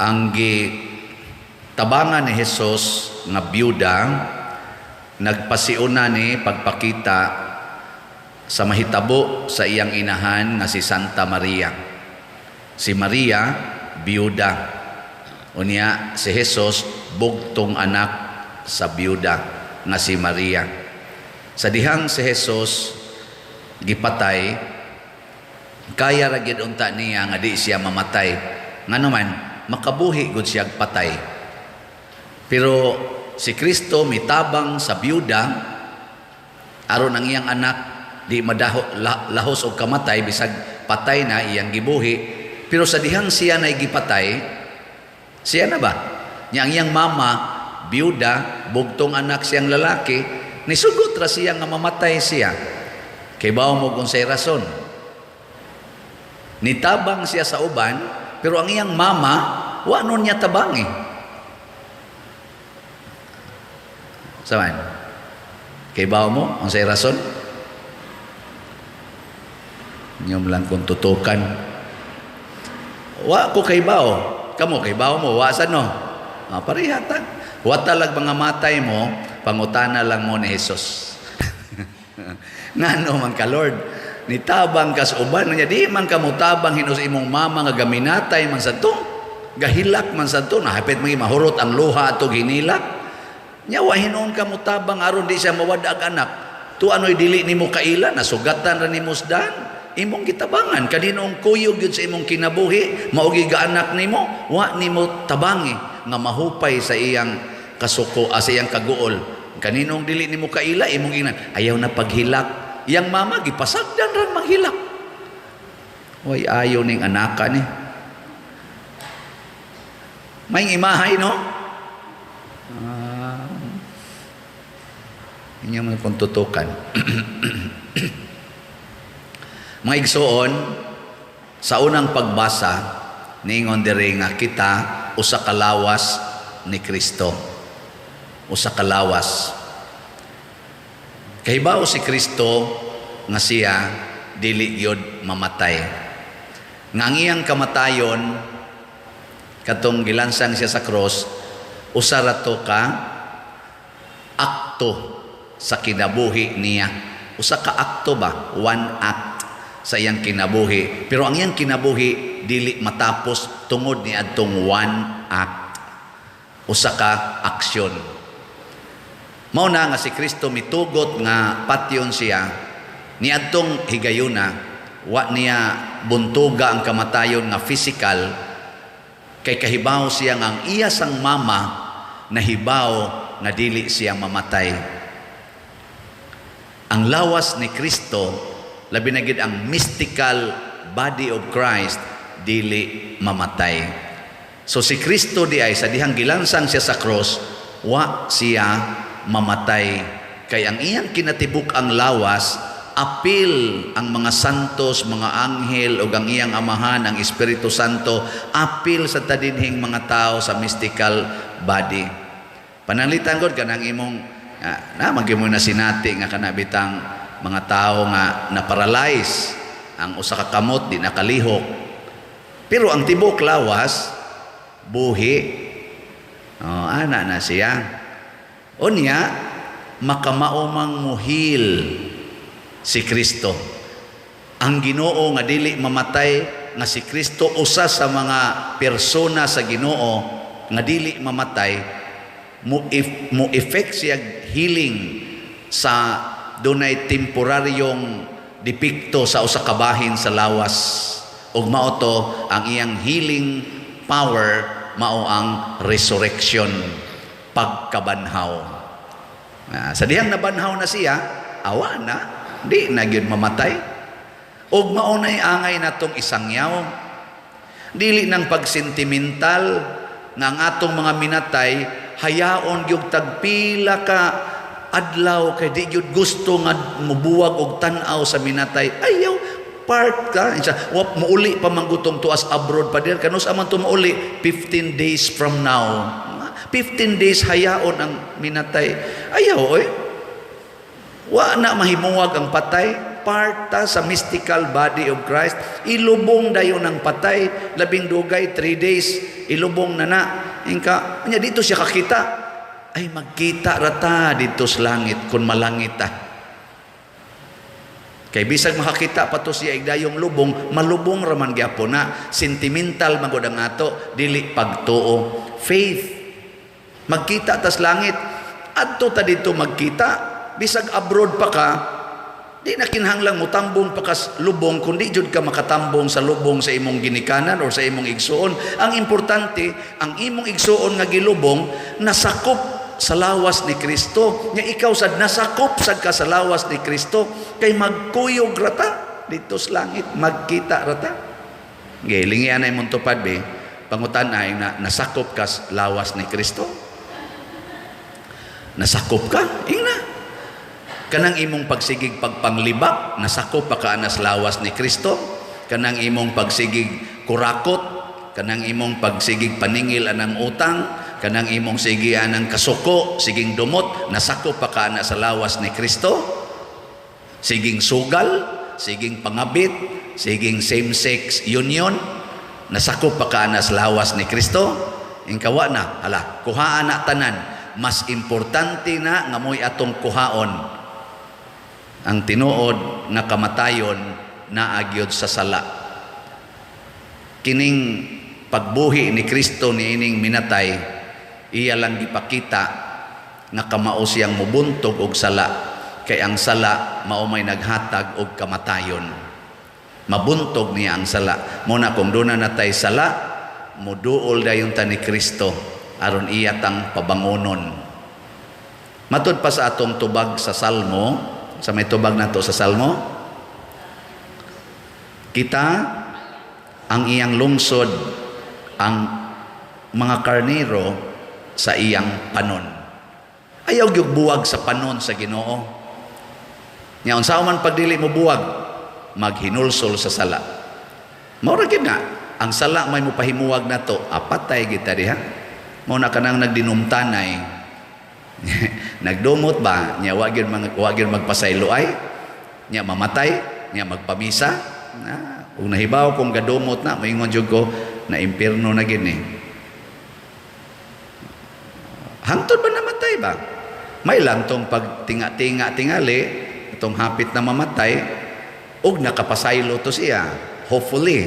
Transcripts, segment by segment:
Ang gitabangan ni Jesus nga byuda nagpasiuna ni pagpakita sa mahitabo sa iyang inahan nga si Santa Maria. Si Maria, byuda. Unya si Jesus bugtong anak sa byuda nga si Maria. Sa dihang si Jesus gipatay, kaya ra gyud unta niya nga di siya mamatay. Ngano man, makabuhi gud siya patay. Pero si Kristo mitabang sa byuda aron ang iyang anak di madaho lahos og kamatay, bisag patay na iyang gibuhi. Pero sa dihang siya na gipatay, siya na ba nya ang iyang mama byuda, bugtong anak siyang lalaki, nisugot ra siya nga mamatay siya. Kay bawo mo kung say rason nitabang siya sa uban, pero ang iyang mama wa nun niya tabangi. Saman kay bawo mo ang say rason inyong lang kung tutukan. Wa ko kay bao, kamo kay bao mo, wa sa no, pareha ta. Wa talag mga matay mo, pangutana lang mo ni Jesus ngano man ka, Lord, nitabang kas uban niya, di man ka motabang hinus imong mama nga gaminatay man sa to, gahilak man sa to, nahapit mga mahurot ang luha ato hinilak nya, wa hinuon ka motabang aron di siya mawad-ag anak tu. Ano'y dili nimo kaila, nasugatan ra nimo sdan imong gitabangan kaninong kuyog gyud sa imong kinabuhi, mao ga anak nimo, wa nimo tabangi nga mahupay sa iyang kasuko, sa iyang kaguol. Kaninong dili nimo kaila, imong ingnan ayaw na paghilak. Iyang mama gipasagdan ra manghilak. Way ayo ning anaka ni. May imahay no. Inyo man kung tutukan. Mga igsoon, sa unang pagbasa, ningon diri nga kita usa ka lawas ni Kristo. Usa ka lawas. Kahibaw si Kristo nga siya dili gyud mamatay. Nga ang iyang kamatayon katong gilansang siya sa cross, usa ra to ka akto sa kinabuhi niya. Usa ka akto ba? One act sa iyang kinabuhi. Pero ang iyang kinabuhi dili matapos tungod ni adtong one act. Usa ka aksyon. Mao na nga si Kristo mitugot nga patyon siya niadtong higayuna, wa niya buntuga ang kamatayon nga physical kay kahibaw siya nga ang iya sang mama nahibaw nga dili siya mamatay. Ang lawas ni Kristo, labi na gid ang mystical body of Christ, dili mamatay. So si Kristo di ay sa dihang gilansang siya sa cross, wa siya mamatay kay ang iyang kinatibuk ang lawas apil ang mga santos, mga anghel ug ang iyang Amahan, ang Espiritu Santo, apil sa tadinhing mga tao sa mystical body. Pananglitan gud kanang imong na magyud mo na sinati nga kana bitang mga tao nga na-paralyze ang usa ka kamot, di nakalihok. Pero ang tibok lawas buhi. Oh, ana na siya. Unya, makamaomang muhil si Kristo. Ang Ginoo nga dili mamatay nga si Kristo, usa sa mga persona sa Ginoo nga dili mamatay, mo effect siya healing sa dunay temporaryong depekto sa usa ka bahin sa lawas, ug mao to ang iyang healing power, mao ang resurrection, pagkabanhaw. Sa dihang nabanhaw na siya, awa na, di na gyud mamatay. Ug mao nay angay natong isangyaw. Dili nang pagsentimental nga ang atong mga minatay hayaon gyud tagpila ka adlaw kay di gyud gusto nga mubuwag og tan-aw sa minatay. Ayaw part ka isa wa muuli pa man gutong tuas abroad pa dir kanus man to muuli 15 days from now. 15 days hayaon ang minatay. Ayaw oy. Wa na mahimuwag ang patay. Part ta sa mystical body of Christ. Ilubong dayon ang patay, labing dugay 3 days, ilubong na na. Ingka, nya dito siya kakita. Ay, magkita rata dito sa langit kung malangit ta. Kay bisag makakita pa to siya igdayong lubong, malubong raman gyapon na. Sentimental magod ang ato, dili pagtuo. Faith. Magkita tas langit. Adto ta dito magkita. Bisag abroad pa ka, di na kinahanglang mutambong pa kas lubong kundi jud ka makatambong sa lubong sa imong ginikanan or sa imong igsuon. Ang importante, ang imong igsuon nga gilubong nasakop sa lawas ni Kristo. Nya ikaw sad nasakop sad ka sa lawas ni Kristo kay magkuyog rata dito sa langit, magkita rata. Gilingian na imong tupad be, pangutan ay na nasakop ka sa lawas ni Kristo. Nasakop ka, ingna. Kanang imong pagsigig pagpanglibak, nasakop pa ka anas lawas ni Kristo. Kanang imong pagsigig kurakot, kanang imong pagsigig paningil anang utang, kanang imong sige anang kasuko, siging dumot, nasakop pa ka ana sa lawas ni Kristo. Siging sugal, siging pangabit, siging same-sex union, nasakop pa ka ana sa lawas ni Kristo. Ingkawa na, hala, kuhaan na tanan. Mas importante na nga mo'y atong kuhaon ang tinuod nga kamatayon naa gyud sa sala. Kining pagbuhi ni Kristo niining minatay, iya lang gipakita nga kamao siyang mubuntog og sala, kay ang sala mao may naghatag og kamatayon. Mabuntog niya ang sala. Mo na kung duna natay sala, muduol dayon ta ni Kristo aron iya tang pabangonon. Matud pa sa atong tubag sa Salmo, sa may tubag nato sa Salmo, kita ang iyang lungsod, ang mga karnero sa iyang panon. Ayaw gyud buwag sa panon sa Ginoo. Nya unsa man pagdili mo buwag, maghinulsol sa sala. Mao ra gyud na ang sala may mopahimuwag nato, apatay kita diha. Mao na kanang nagdinumtanay. Nagdumot ba nya wa gyud magpasaylo ay nya mamatay nya magpamisa na. Kung nahibaw kong gadumot na, moingon jud ko na impierno na gini. Hangtod ba namatay ba? May lang tong pagtinga-tinga tingali, itong hapit na mamatay, ug nakapasaylo to siya. Hopefully,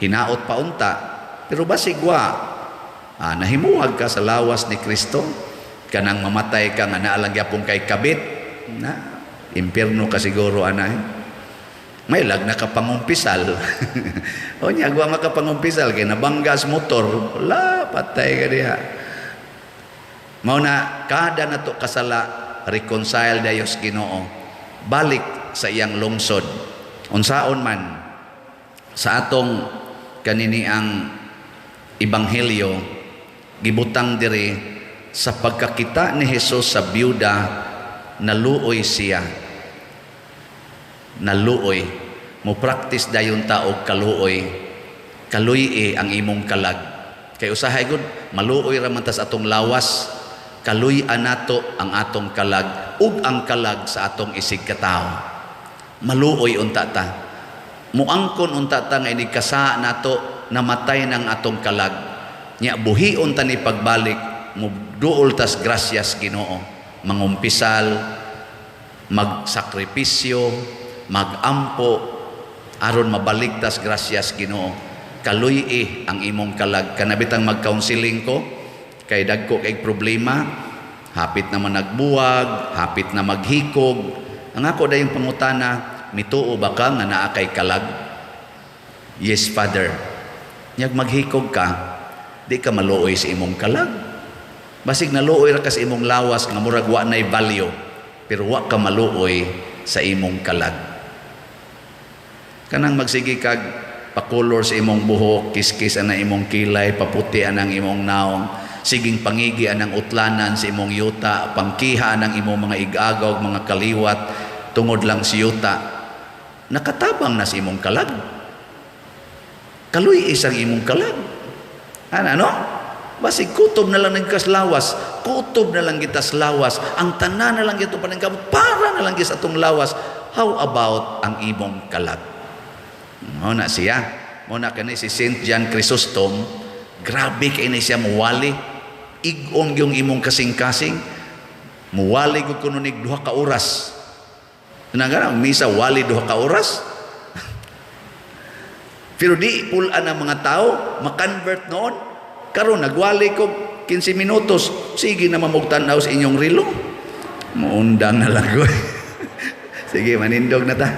hinaot pa unta. Pero basig wa, nahimuwag ka sa lawas ni Kristo, kanang mamatay ka nga naa lang gyapon kay kabit, na impierno ka siguro anay. May lag nakapangumpisal. O nya gwa makapangumpisal kay nabanggas motor, la, patay ka diha. Mao na kada nato kasala, reconcile dayos Ginoo. Balik sa iyang lungsod. Unsaon man sa atong kanini ang ebanghelyo, gibutang diri sa pagkakita ni Jesus sa byuda, naluoy siya. Naluoy. Mo practice dayon ta og kaluoy. Kaluy ang imong kalag. Kay usahay gud maluoy ra man tas atong lawas, kaluy-an nato ang atong kalag ug ang kalag sa atong isig katawo. Maluoy unta ta. Muangkon unta ta nga inig kasa nato, namatay ng atong kalag. Nya buhion ta ni pagbalik, muduol tas grasyas Ginoo. Mangumpisal, magsakripisyo, magampo aron mabalik tas grasyas Ginoo. Kaluy ang imong kalag. Kanabitang mag-counseling ko kay dagko kay problema, hapit na man nagbuwag, hapit na maghikog. Ang ako dayong pangutana, mituo ba ka nga naa kay kalag? "Yes, Father." Nyag maghikog ka, di ka maluoy sa imong kalag. Basig naluoy ra ka sa imong lawas nga murag wa nay value, pero wa ka maluoy sa imong kalag. Kanang magsige kag pakulor sa imong buhok, kiskis ang imong kilay, paputi ang imong naong, siging pangigi ang utlanan sa imong yuta, pangkiha ang imong mga igagaw, mga kaliwat, tungod lang si yuta. Nakatabang na sa imong kalag. Kaluy isang imong kalag. Ano, ano? Basig kutob na lang nagkaslawas, kutob na lang kita lawas, ang tanan na lang ito paningkamot, para na lang sa atong lawas. How about ang imong kalag? Mao na siya. Mao na kani si Saint John Chrysostom, grabe kay ni siya muwali. Ig-on yung imong kasing-kasing. Muwali gud kuno nig 2 ka oras. Nagana misa, wali 2 ka oras. Pero di pulan ang mga tao makonvert noon. Karon nagwali ko 15 minutos, sige na mamog tan-aw sa inyong relo. Muundang na lang ko. Sige, manindog na ta.